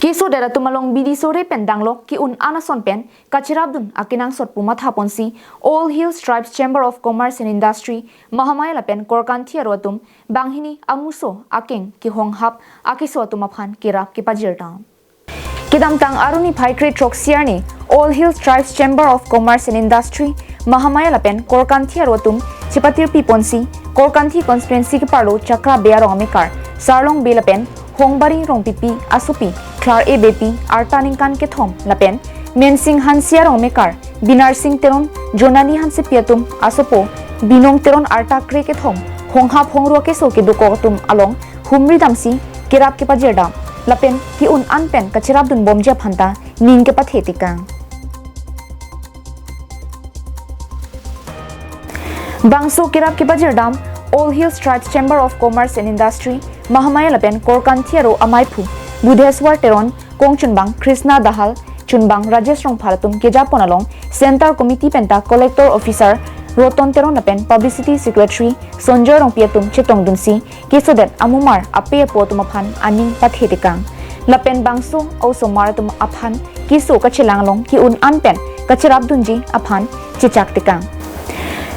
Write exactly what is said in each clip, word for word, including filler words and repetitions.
Kesodet atum along bidi sore pen danglok ke-un an ason pen kacherapdun akenangsot pu mathaponsi All Hills Tribes Chamber of Commerce and Industry, Mahamaya lapen Korkanthi aro atum banghini amuso akeng kehonghap akeso atum aphan kerap kepajirdam. Kedamtang Arni phai kre-throksi arni All Hills Tribes Chamber of Commerce and Industry, Mahamaya lapen Korkanthi aro atum chepatirpiponsi Korkanthi constituency keparlo Chakra Bey arong amekar Sarlong Bey lapen Hongbari Rongpipi asopi Klar-e Beypi arta ningkan kethom lapen Mensing Hanse arong amekar Binarsing Teron, Jonali Hansepi atum asopo Binong Teron arta kre-kethom honghap hongru akeso kedokok atum along humridamsi kerap kepajirdam lapen ke-un an pen kacherapdunbomji aphanta ning kepathe tekang. Bangso kerap kepajirdam All Hills Tribes Chamber of Commerce and Industry, Mahamaya lapen Korkanthi aro amaiphu Budheswar Teron, kongchunbang Krishna Dahal, chunbang Rajesh Rongphar atum kejapon along Center Committee penta Collector Officer Roton Teron lapen Publicity Secretary Sonjoy Rongpi atum chetongdunsi kesodet amumar ape apo atum aphan aning pathe tekang. Lapen bangso osomar atum aphan keso kachelang along ke-un an pen kacherapdunji aphan chechak tekang.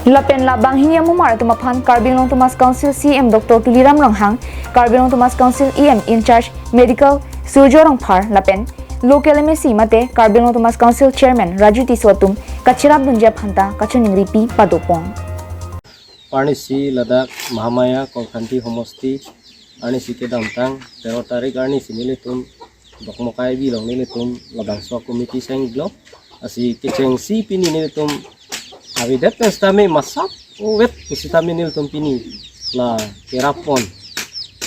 Lapen la banghini amumar atum aphan Karbi Anglong Autonomous Council C E M Doctor Tuliram Ronghang, Karbi Anglong Autonomous Council E M in charge Medical Surjya Rongphar lapen local M A C mate Karbi Anglong Autonomous Council Chairman Raju Tisso atum kacherapdunji aphanta kachiningripi padopon. Arnisi ladak Mahamaya Korkanthi homosti arnisi kedamtang tero tarik arnisi nelitum Dokmoka Evi along nelitum labangso committee seng-iklo. Lasi kechengsi pini nelitum avedet pen sitame masap ovet pusitame nelitum pini la kerappon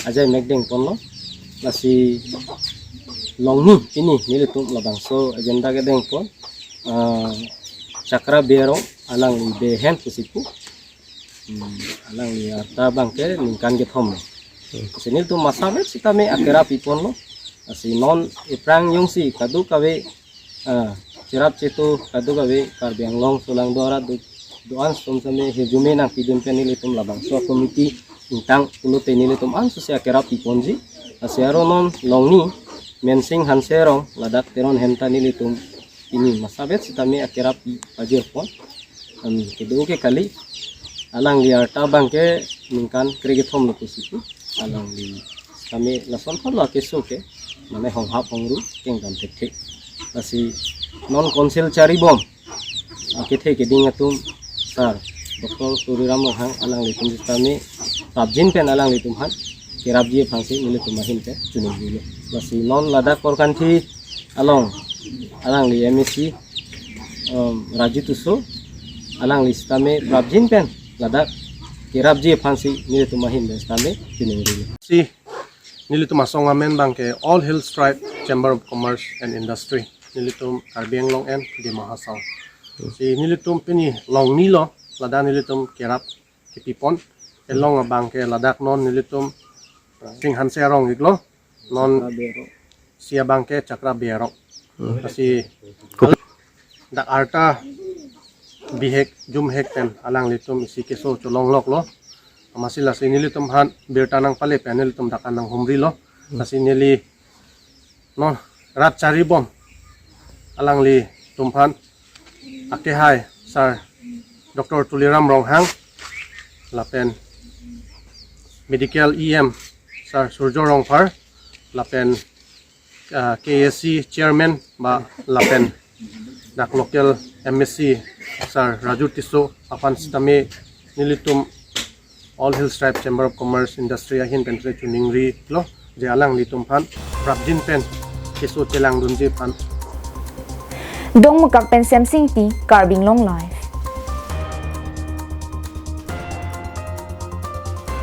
ajai mek dengponlo. Lasi longni pini nelitum labangso agenda kedengpon, ah, Chakra Bey arong alangli bey ahem pusi pu. Hmm, alangli arta abangke ningkan kethom. Hmm. Lasi nelitum masap ovet sitame akerap piponlo. Lasi non aphrang jongsi kadokave, ah, cherap chetu kadokave Karbi Anglong aso along do arat do, do-an atum sitame hirjume nangpidun pen nelitum labangso committee ingtang pulote nelitum ansose akerap piponji. Lasi aro non longni Mensing Hanse arong ladak Teron ahem ta nelitum pini masap ovet sitame akerap pajirpon. Em, kedo ke kali, alangli arta abangke ningkan kre-kethom lo pusi pu. Alangli sitame lason thotlo akeso ke, mane honghap hongru kengdam thekthe. Lasi non council charibom akethe keding atum Sir Doctor Tuliram Ronghang alanglitum sitame prapjin pen alanglitum aphan kerapji aphansi nelitum ahin pen chiningrilo. Lasi non ladak Korkanthi along alangli M A C, um, Raju Tisso alangli sitame prapjin pen ladak kerapji aphansi nelitum ahin pen sitame chiningrilo. Si nelitum asong amen abangke All Hills Tribe Chamber of Commerce and Industry, nelitum Karbi Anglong and Dima Hasao. Si nelitum pini longnilo ladak nelitum kerap kepipon. Kelong abangke ladak non nelitum Sing Hanse arong-iklo. Non si abangke Chakra Bey arong. Hmm. Lasi dak arta bihek jumhek pen alanglitum isi keso cholongloklo. Amatsi lasi nelitum aphan birta nangpale pen nelitum dak-an nanghumrilo. Hmm. Lasi neli non rat charibom alanglitum aphan akehai Sir Doctor Tuliram Ronghang lapen Medical E M Sir Surjya Rongphar lapen, ah, K A C Chairman ba lapen dak local M A C Sir Raju Tisso aphan sitame nelitum All Hills Tribe Chamber of Commerce Industry ahin pen chiningrilo je alanglitum aphan prapjin pen keso chelangdunji aphan. Dongmukak pen Semsing Ingti, Karbi Anglong Live.